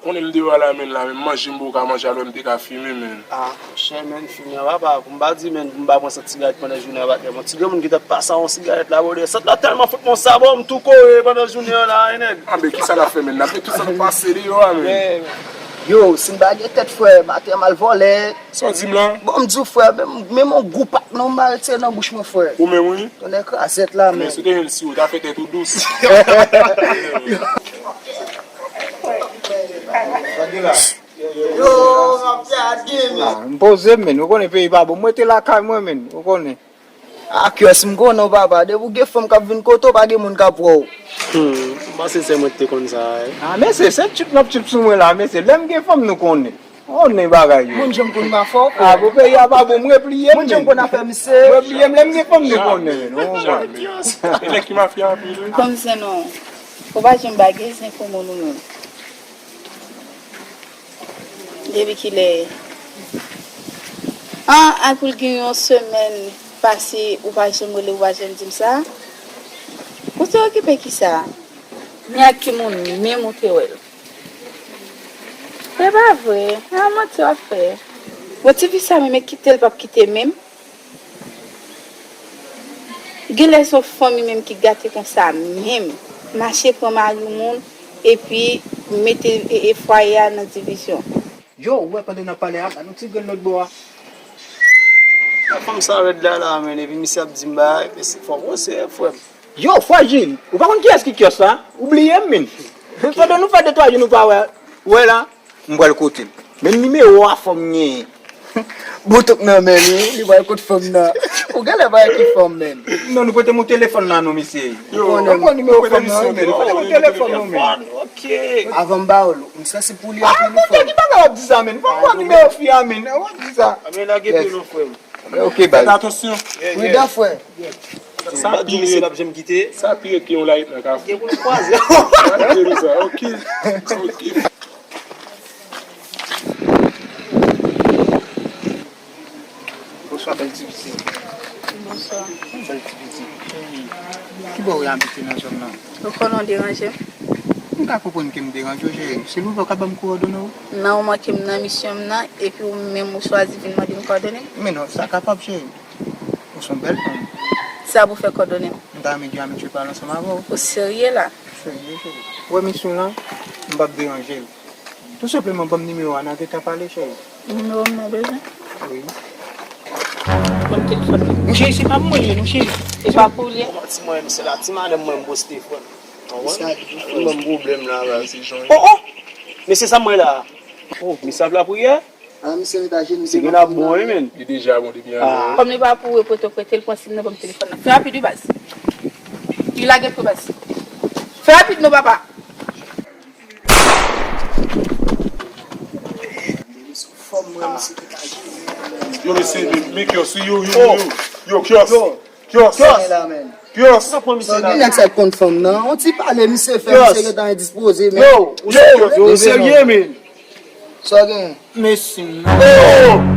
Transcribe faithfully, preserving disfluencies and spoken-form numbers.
Konnen m deyò a la menm la, menm manje m poko ka manje a lè m te ka fimen menm. Ah, monchè, menm fimen an papa, pou m pa di menm pou m pa pran sant sigarèt pandan jounen an, patnè. Bon, ti granmoun ki t ap pase a yon sigarèt la, bwodè, sant la tèlman fout mwen sa, bon, m tou kore pandan jounen an la, wi, nèg. Anben, kisa n ap fè menm? N ap met tout sa n ap pase deyò a menm. Yo, si m pa gen tèt, frè, maten m al vòlè. Sa w di m la? Bon, m di w, frè, menm, menm yon gou pa t nòmal, se nan bouch mwen, frè. Ou menm, wi. Tonnè krazèt la, men. Men si w te jwenn siwo, w ta fè tèt ou dous. Yo, m ap gade, men. Ah, m poze m, men. Ou konnen peyi pa bon. Mwen te lakay mwen, men. Ou konnen. Ah, kyòs m konnen w, papa. Depi w gen fanm k ap vin kote w, pa gen moun k ap wè w. Hmm, m panse se mwen ki te konn sa, wi. Ah, mesye, se tchip n ap tchip sou mwen la, mesye. Lè m gen fanm, nou konnen. Konnen bagay yo. Moun janm konn ma fò, a, bon, peyi a pa bon, m repliye m. Moun janm konn afè misye. M repliye m, lè m gen fanm, nou konnen, nou konprann. E nèg ki mafya anpil, wi. Fanm zen non. Ou pa janm bagay zen pou moun ou menm. Depi kilè? An, an pou l gen yon semèn pase, ou pa janm rele, ou pa janm di m sa. Ou te okipe kisa? Men ak ki moun menm ou te wè l? Se pa vre. A, manti w ap fè. Bon, tifi sa menm, e kite l p ap kite menm. Genlè se yon fanmi menm ki gate konsa menm. Mache pran mari moun, epi mete e, e fwaye a nan divizyon. Yo, ou wè pandan n ap pale a, ba nou ti grenn lòt bò a. Fanm sa rèd la la, men, epi misye ap di m bagay, men se fò w panse, frè m. Yo, Frè Jil, ou pa konn kiyès ki kyòs la? Ou bliye m, men. Pandan nou fè de twa jou nou pa wè, wè la, m pral kote l. Men nimewo a fò m genyen. Boutouk nan men li, li pral kot fanm nan. Ou genlè pa wè ki fanm, men. Non, nou prete m yon telefòn la non, mesye. Ou konnen m pran nimewo fanm nan, men. Ou prete m yon telefòn non, men. Ok. Avan m ba w l, m sansib pou li anpil, wi, frè m. Ah, ki bagay w ap di sa, men? Fò m pran nimewo fi a, men. W ap di sa. Men lage pye non, frè m. Ok, baz. Fèt atansyon. Pridan, frè. Sa piye. Sa piye ke yon layit nan kafou. Gen pou l kwaze. Sa piye nou sa. Ok. Ok. Bonswa, bèl ti pitit. Bonswa. Bèl ti pitit. Ki bò w abite nan zòn nan? Ou konnen w deranje m? M ka konprann ke m deranje w, cheri. Se nouvè w ka ban m kowòdone w? Non, ou manke m nan misyon m nan, epi ou menm ou chwazi vin mande m kowòdone m? Men non, sa kapab, cheri. Ou se yon bèl fanm. Sa pou fè kòdone m? M ta renmen gen amitye pale ansanm avè w. Ou serye la? Serye, cheri. Ou wè misyon lan, m p ap deranje l. Tou senpleman, ban m nimewo a, n a gentan pale, cheri. Nimewo m nan bezwen? Wi. Ban m telefòn nan. Cheri, se pa pou mwen li ye, non, cheri. Se pa pou li ye? Kòman ti mwen, se la, ti madanm mwen, m poste, frè m. Ou konprann? Mwen, m pwoblèm la, la, se jan. Oh, oh! Mesye, sa m wè la. Oh, mesye ap lapriyè? Ah, misye met ajenou. Misye gen ap bon, wi, men. Li deja bon depi anvan. Kòm li pa pou ou, pote w prete l, pran sim nan, ban m telefòn nan. Fè rapid, wi, baz. Li lage pou baz. Fè rapid, non, papa. Yo, mesye, men, men kyòs, yo, yo, yo, yo, kyòs. Kyòs! Kyòs! Sa pran misye la. Nèg sa konn fanm nan. On ti pale misye fè, misye gentan endispoze, men. Yo, ou serye, men? Ou serye, men? Sa w gen? Mesye, non. Oh!